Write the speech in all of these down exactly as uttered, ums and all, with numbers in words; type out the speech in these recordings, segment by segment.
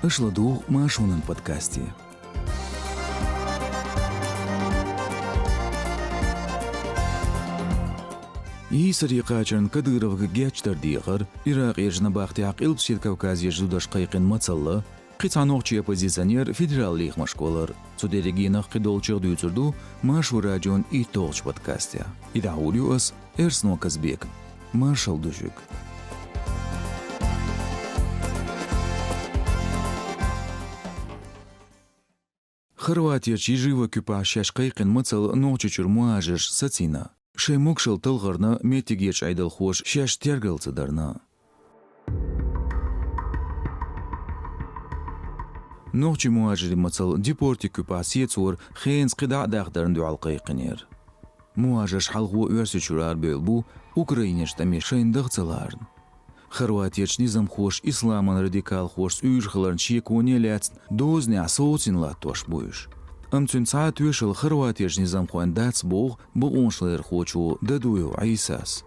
Аша ладугӀу Маршонан подкасте. Йийсаре кхачарна Кадыровга гечдар дехар, Иракъерчу набахтехь Къилбаседа Кавказерчу зударша кхайкхина мацалла, кхин цхьа нохчи оппозиционер федералан лехамашка валар. Цу дерригенах кхидолчух дуьйцур ду Маршо радион итталгӀачу подкастехь. И дӀахьур ю ас, Эрсно Казбека. Маршалла ду шуьга. Хорватерчу Ижевск-куьпахь шаьш кхайкхина мацалла Нохчийчуьра мухӀажарш сацийна. Шайн могушалла талхарна меттигерчу Ӏедалхоша шаьш тергал ца дарна. Нохчийн мухӀажарийн мацалла Депортин-куьпахь сецор хенца кхин дӀа а дахдарна дуьхьал кхайкхинера. МухӀажарш хьалхо Оьрсийчуьра арабевлла бу, Украинерчу тӀаме шайна даха ца ларна. Хорватерчу низамхоша исламан радикалхошца уьйр хиларна шеконе а лаьцна дозанехь совцийна латтош бу уьш. Амма цуьнан цхьа а тоьшалла хорватерчу низамхойн дац боху бакъонашларъярхочо Дадуев Ӏийсас.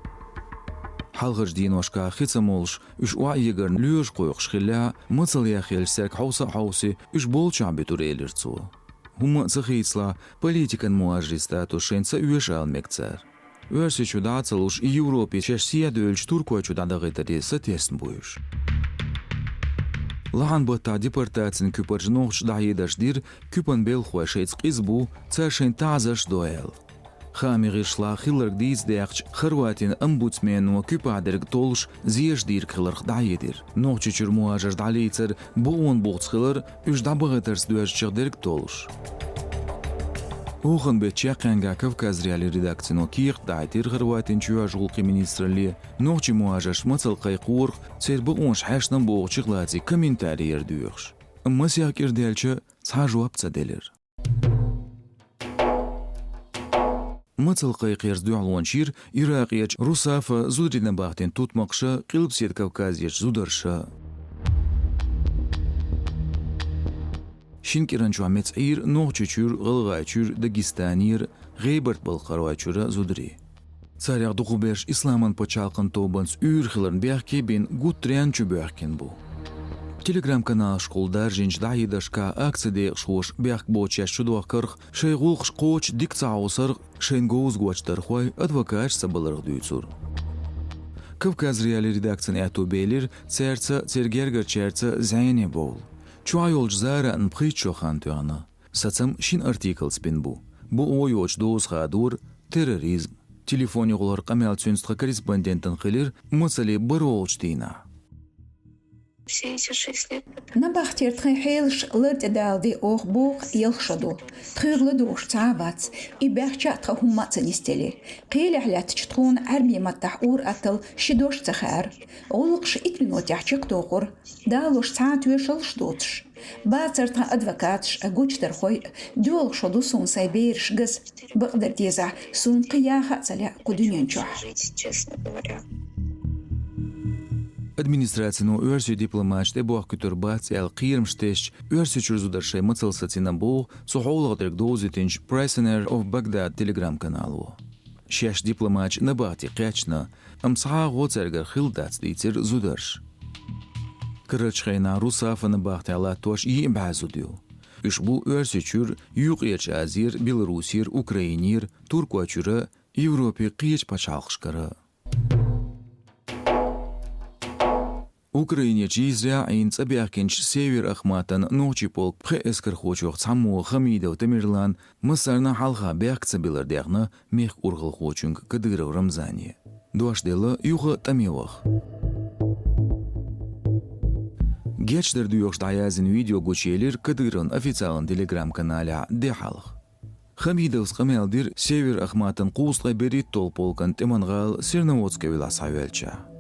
Хьалхарчу деношкахь хи ца молуш, уьш охьаэгарна лоьраш кхойкхуш хиллехь, мацалла яхъеллачу цаьрга хьовса а хьовсий, уьш болчохь буьтур, элира цо. ХӀумма а ца хийцалахь, политикан мухӀажарийн статус шайна ца оьшу ала мега цара. Оьрсийчу дӀа а ца луш, Европе шаьш сехьадевллачу Туркойчу дӀадахийтаре сатесна бу уьш. Лахьан-баттахь депортацин куьпарчу нохчаша дӀахьедарш дира, куьпан белхалой шайца къиза бу, цара шайна таӀзарш до аьлла. Хаамийн гӀирсашлахь хилларг дийца даьккхича, Хорватин омбудсмено куьпахь дерг толлуш зераш дийриг хиларх дӀахьедира. Нохчийчуьра мухӀажарш дӀалецар бакъонан буц хилар, уьш дӀабахийтарца доьжначух дерг толлуш. Оханан беттан чаккхенгахь Кавказ.Реалии редакцино кехат дахьийтира Хорватин чоьхьарчу гӀуллакхийн министралле, нохчийн мухӀажарш мацалла кхайкхорах, церан бакъонаш хьаьшна бохучух лаьцна комментари яра доьхуш. Амма масех кӀира даьлча, цхьа а жоп ца делира. Мацалла кхайкхарца дуьхьалонаш йира Иракъерчу РУСАФА зударийн набахтин тутмакхаша, Къилбаседа Кавказерчу зударша. Шина кӀиран чохь меца Ӏийра Нохчийчуьра, ГӀалгӀайчуьра, Дагестанера, ГӀебарта-Балкхаройчуьра зударий. Царех дукхахберш Исламан пачхьалкхан тобанца уьйр хиларна бехке а бина, гуттаренна чу боьхкина бу. Телеграм-каналашкахула даржийначу дӀахьедаршкахь акцин декъашхоша бехк боцуш шаьш чудохкарх, шайн гӀуллакхаш кхочуш дика ца хьовсарх, шайна говза гочдархой, адвокаташ ца баларх дуьйцура. Кавказ.Реалии редакцин аьтто белира, цаьрца, церан гергарчаьрца зӀене бовла. Чохь йолчу Зараъна пхийтта шо хан тоьхна. Сацам шина артиклца бина бу. Бакъо йоцуш доза хадора терроризм. Телефон йолчу къамел цуьнца тхан корреспондентана хилира мацаллин бархӀолгӀачу дийнахь. Набахтера тхайн хьелаш лар тӀе даладе оха боху ялх шо ду. Тхоьга ладугӀуш цхьа а вац. И баьхча а тхан хӀумма а ца нисделира. Кхелехь лаьттачу тхуна Ӏаьрбийн маттахь ур-атталла ши дош ца хаьара. ГӀуллакхаш итт минотехь чекхдохура. Далош цхьа а тоьшаллаш доцуш. Бацара тхан адвокаташ а, гочдархой а, доьалгӀа шо ду суна сайн бераш газа. Бакъдар дезахь, суна кхин яха а ца лаьа кху дуьнен чохь. Администрацино оьрсийн дипломаташ тӀебохкуьйтур бац аьлла кхерамаш тесча, Оьрсийчуьра зударша шайн мацалла сацийна боху цу хьолах дерг довзийтинчу Prisoner of Baghdad телеграм-канало. Шаьш дипломаташ набахте кхаьчна, амма цхьа а гӀо цаьргара хилла дац, дийцира зударша. Карарчу хенахь РУСАФА набахтехь латтош йиъ бӀе зуда ю. Уьш бу Оьрсийчуьра, Юккъерчу Азера, Беларусера, Украинера, Туркойчуьра, Европин кхечу пачхьалкхашкара. Украинерчу Йизрехь а Ӏийна цӀа баьхкинчу Север-Ахматан нохчийн полкан пхеа эскархочух цхьаммо Хамидов Тамерлан массарна а хьалха бехк ца билар даьхна мехкан урхалхочуьнга Кадыров Рамзане. Дош делла юха тӀаме ваха. Гечдар доьхуш дӀаяздина видео гучуелира Кадыровн официалан телеграм-каналехь де хьалха. Хамидовс къамел дира Север-Ахматан кхузткъе берхӀитталгӀа полкан тӀеман гӀала Серноводске вилахь схьавелча.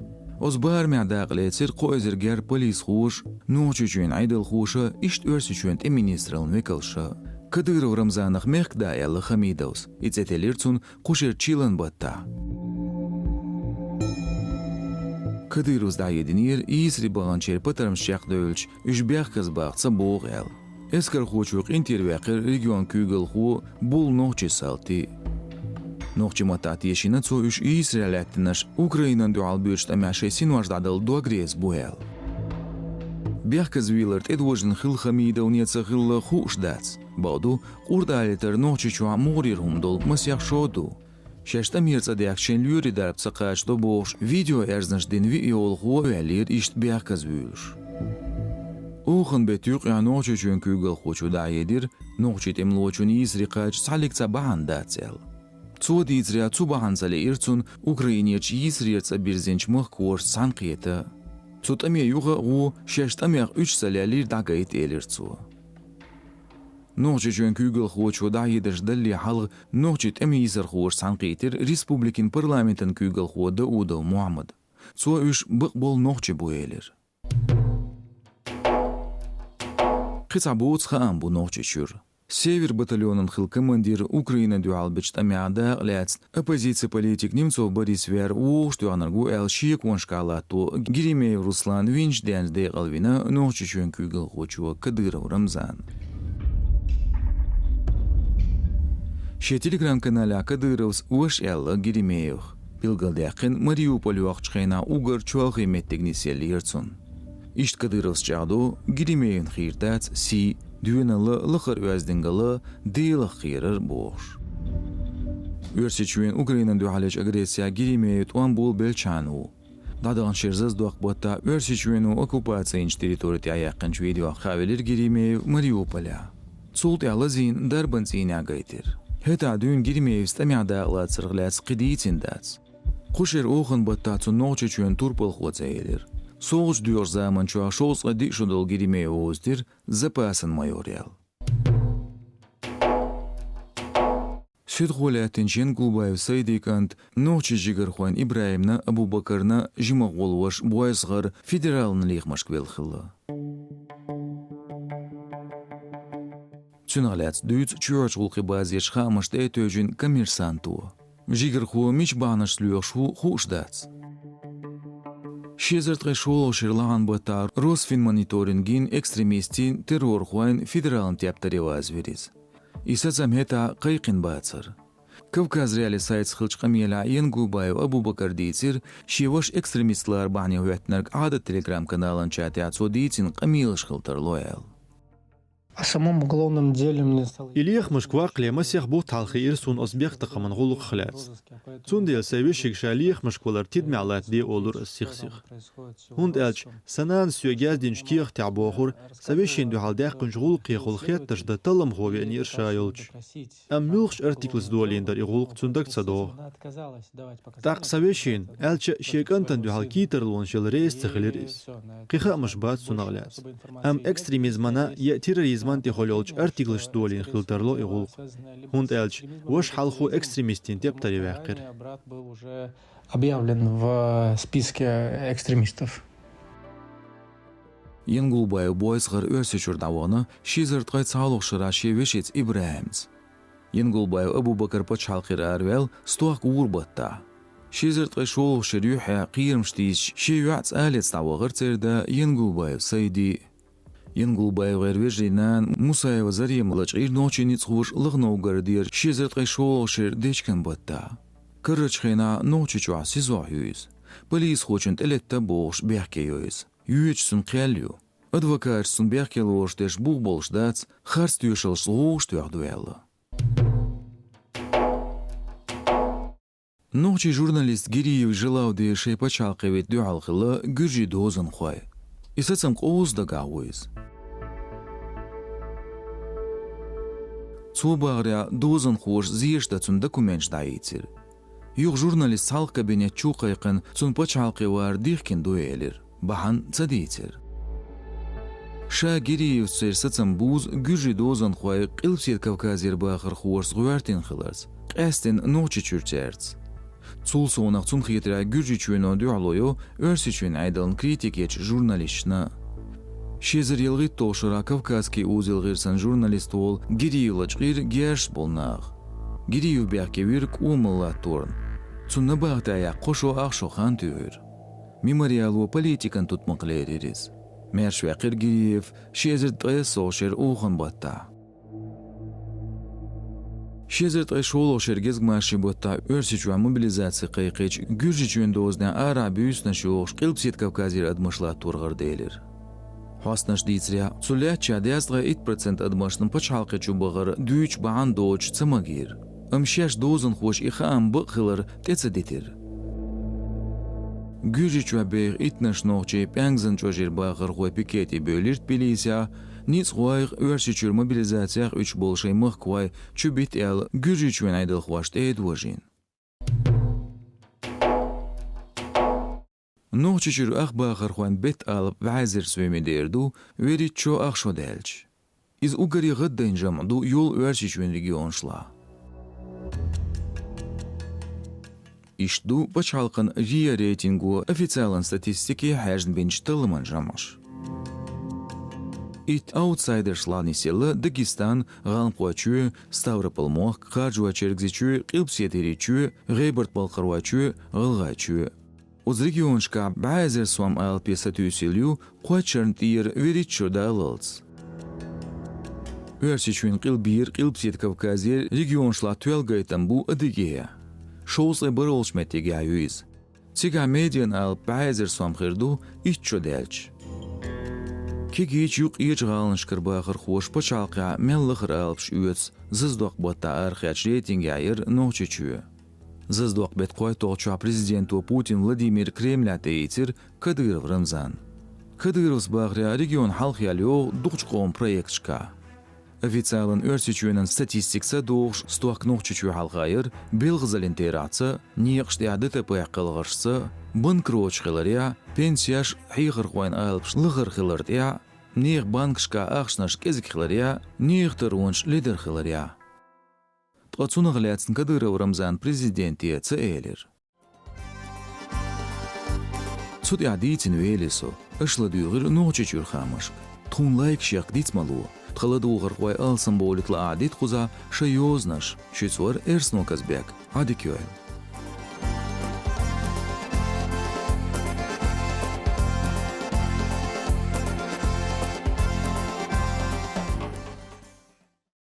Оцу барамехь дакъа лецира кхо эзар гергга полисхоша, Нохчийчоьнан Ӏедалхоша, иштта Оьрсийчоьнан тӀеман министраллин векалша. Кадыров Рамзанах мехкда аьлла Хамидовс, и цӀе теллира цунна кху шеран чиллан баттахь. Кадыровс дӀахьединера, йийсаре баханчеран патармаш чекхдевлча, уьш бехказа баха ца богӀу аьлла. Эскархочо къинтӀера ваьккхира регионан куьйгалхо, Бул нохчийн салти. Нохчийн маттахь тешийна цо уьш йийсарехь лаьттинарш Украинана дуьхьал буьйцучу тӀамехь шайн синош дӀадала дог реза бу аьлла. Бехказвийлар тӀедожийна хилла Хамидовна е ца хилла хууш дац. Бакъду, къурдалийтар Нохчийчохь мугӀарера хӀума долу масех шо ду. Шаьш тӀамера цӀа даьхкича шайн лоьрийн дарба ца кхачадо бохуш, видео аьрзнаш дина виъ йолахо а ваьллера иштта бехказвуьйлуш. Охан беттан юкъехь Нохчийчоьнан куьйгалхочо дӀахьедира, нохчийн тӀемалочун йийсаре кхача цхьаллиг цхьа бахьана дац аьлла. Цо дийцарехь, цу бахьанца лиира цунна Украинерчу йийсарера цӀа бирзинчу махкахошца цхьаьнакхета. Цу тӀаме юха а гӀо, шаьш тӀамех уьш ца лелийра, дӀагайта, элира цо. Нохчийчоьнан куьйгалхочо дӀахьедарш далале хьалха нохчийн тӀеман йийсархоша цхьаьнакхийтира республикин парламентан куьйгалхо Даудов Мухьаммад. Цо уьш бакъболу нохчий бу элира. Кхин цхьа боцу хаам бу Нохчийчуьра. «Север» батальонан хилла командир Украинина дуьхьал бечу тӀамехь дакъа лаьцна оппозицин политик Немцов Борис вер вовшахтоьхнарг ву аьлла шеконашкахь латто Геремеев Руслан винчу денна декъал вина Нохчийчоьнан куьйгалхочо Кадыров Рамзана. Шен телеграм-каналехь Кадыровс ваша аьлла Геремеевх. Билгалдаьккхина, Мариуполь йоккхучу хенахь уггар чолхе меттиг нисъеллера цунна. Иштта Кадыровс чӀагӀдо, Геремеевна хийра дац сий, доьналла, лахара оьздангалла, Делах кхерар бохуш. Оьрсийчоьнан Украинина дуьхьалечу агрессехь Геремеев тӀом болабеллачарна ву. ДӀадаханчу шеран зазадоккху баттахь Оьрсийчоьно оккупаци йинчу территори тӀехь яьккхинчу видеохь хаавелира Геремеев Мариуполехь. Цул тӀаьхьа лазийна дарбан цӀийнехь гайтира. ХӀетахь дуьйна Геремеевс тӀамехь дакъалацарх лаьцна кхин дийцина дац. Кху шеран охан баттахь цунна Нохчийчоьнан турпалхо цӀе елира. СовгӀаташ доьхучу заманчохь шовзткъе диъ шо долу Геремеев вовзийтира запасан майор яьлла. Суьдхо лаьттинчу Янгулбаев Сайдин кӀанта, нохчийн жигархойн ИбрахӀимна, Абубакарна жимах волу ваша Бойсхар федералан лехамашка велла хилла. Цунах лаьцна дуьйцу чоьхьарчу гӀуллакхийн базерчу хаамашна тӀе а тевжина Коммерсанто. Жигархо мича бахьанашца лоьхуш ву, хууш дац. Ши эзар ткъе шолгӀачу шеран лахьан баттахь Росфинмониторингин, экстремистийн, террорхойн федералан тептаре вазвира иза. И сацам хӀетахь кхайкхина бацара. Кавказ.Реалии сайтца хиллачу къамелехь Янгулбаев Абубакара дийцира, шен ваша экстремист лара бахьане хӀоьттинарг Ӏадат телеграм-каналан чатехь цо дийцина къамелаш хила тарло аьлла. О самом уголовном деле мне стало... И лехамашка ваккхале масех бутт хьалха хиира суна оцу бехктакхаман гӀуллакхах лаьцна. Цундела сайн вешига ша лехамашка валар тидамехь латтаде олура ас сих-сиха. ХӀунда аьлча сан нанас соьга яздинчу кехатехь бохура, сан вешина дуьхьал даьккхинчу гӀуллакхехула хеттарш дан талламхо веанера ша йолчу. Амма муьлхачу артиклаца долийна дара и гӀуллакх, цуьнан дага ца догӀу. ТӀаккха сан вешина, аьлча а, шен кӀантана дуьхьал кийчарлонаш яла реза ца хилира иза. Кхин хаамаш бац цунах лаьцна. Амма экстремизмана я терроризмана тӀехула йолчу артиклашца долийна хила тарло и гӀуллакх. ХӀунда аьлча ваша хьалхо экстремистийн тептаре ваьккхира. Объявлен в списке экстремистов. Янгулбаев Бойсхар Оьрсийчуьра дӀавахана ши эзар ткъе цхьалгӀачу шарахь шен вешица ИбрахӀимца. Янгулбаев Абубакар пачхьалкхера араваьлла стохка вур баттахь. Ши эзар ткъе шолгӀачу шеран юьххьехь кхерамаш тийсича, шен йоӀца Алица дӀавахара церан да Янгулбаев Сайди. ЯнгулбаевгӀеран вежарийн нана Мусаева Зарема лачкъийра нохчийн ницкъахоша Лахновгородера ши эзар ткъе шолгӀачу шеран дечкен баттахь. Карарчу хенахь Нохчийчохь СИЗО-хь ю иза. Полисхочунна тӀелетта бохуш бехке йо иза. Йоьдуш цунна кхел ю. Адвокаташа цунна бехке лоруш дерш бух болуш дац, харц тоьшаллашца вовшахтоьхна ду аьлла. Нохчийн журналист Гириев Жалавди шайн пачхьалкхе витарна дуьхьал хилла гуьржийн дозанхой. И сацам къовса дагахь ву иза. Цо бахарехь, дозанхоша зераш дан цуьнан документаш дӀаийцира. Юха журналист цхьалха кабинет чу кхайкхина, цунна пачхьалкхе вар дихкина ду элира. Бахьана ца дийцира. Ша Гириевс церан сацам бузу гуьржийн дозанхой Къилбаседа Кавказера бахархошца гӀоьртина хиларца, къаьсттина Нохчийчуьра цаьрца. Цул совнаха, цунна хетарехь, Гуьржийчоьно дуьхьало йо Оьрсийчоьнан Ӏедална критика ечу журналисташна. Ши эзар ялхитталгӀачу шарахь Кавказский узел гӀирсан журналист волу Гириев лачкъийра герзаш болу наха. Гириев бехке вира кӀомал латторна. Цунна набахтехь яккха кхо шо, ах шо хан туьйхира. Мемориало политикан тутмакх лерира иза. Маьрша ваьккхира Гириев ши эзар ткъе исс шеран охан баттахь. Ши эзар ткъе шолгӀачу шеран гезгмашин баттахь Оьрсийчохь мобилизаци кхайкхийча, Гуьржийчоьнан дозанехь арахь буьйсанаш йохуш, Къилбаседа Кавказера адамаш латтор гӀараделира. Хьостанаша дийцарехь, цу лаьттача дезткъе итт процент адамашна пачхьалкхе чу бахар дуьйцуш бахьана доцуш ца магийра. Амма шаьш дозанхоша и хаам бакъ хилар тӀе ца дитира. Гуьржийчохь беха иттанаш нохчий пӀаьнкзан чӀожера бахархой пикете бевлира Тбилисехь, ницкъахойх, Оьрсийчуьра мобилизацех уьдуш болу шайн махкахой чу бита аьлла, Гуьржийчоьнан Ӏедалхошна тӀе а дожийна. Нохчийчуьра ах бахархойн беттан алапа вӀаьззара соьме дер ду, вуьрхӀитта шо ах шо даьлча. Иза уггаре гӀаддайна жамӀ ду йолу Оьрсийчоьнан регионашлахь. Иштта ду пачхьалкхан РИА рейтинго официалан статистике хьаьжна бинчу талламан жамӀаш. Итт аутсайдершлахь нисъелла Дагестан, ГӀалмакхойчоь, Ставрополь-мохк, Харжой-Чергазийчоь, Къилбаседа ХӀирийчоь, ГӀебарта-Балкхаройчоь, ГӀалгӀайчоь. Оцу регионашкахь бӀе эзар сом алапе сатуьйсуш йолу кхоьчарна тӀера вуьрхӀитта шо даллалц. Оьрсийчоьнан къилбера, Къилбаседа Кавказера регионашлахь тоьлла гайтам бу Адыгея. Шовзткъе бархӀолгӀачу меттигехь ю иза. Цигахь медиан алапа бӀе эзар сом хир ду, итт шо даьлча. Кегийчу, юккъерчу гӀаланашкара бахархоша пачхьалкхехь мел лахара алапаш оьцу Зазадоккху баттахь арахецначу рейтингехь яра Нохчийчоь. Зазадоккху беттан кхойтталгӀачохь президенто Путин Владимира Кремлехь тӀеийцира Кадыров Рамзан. Кадыровс бахарехь, регион хьалхаелла йогӀу дукхачу къоман проекташкахь. Официалан Оьрсийчоьнан статистикаца а догӀуш, стохка Нохчийчоь хьалха яра белхазаллин терахьца, некъаш тӀехь ДТП-х кхелхаршца, банкроташ хиларехь, пенсеш, хьехархойн алапаш лахара хилар тӀехь, нехан банкашкахь ахчанаш кӀезиг хиларехь, нехан таронаш ледара хиларехь. Ткъа цунах лаьцна Кадыров Рамзана президенте ца элира. Цу тӀехь дийцина вели со, аша ладуьйгӀира Нохчийчуьра хаамашка. Тхуна лайк шех диц ма ло. Тхан ладугӀархой алсамбовлийта лаахь дита кхузахь шайн йозанаш. Шуьца вара Эрсно Казбек. Ӏадика йойла.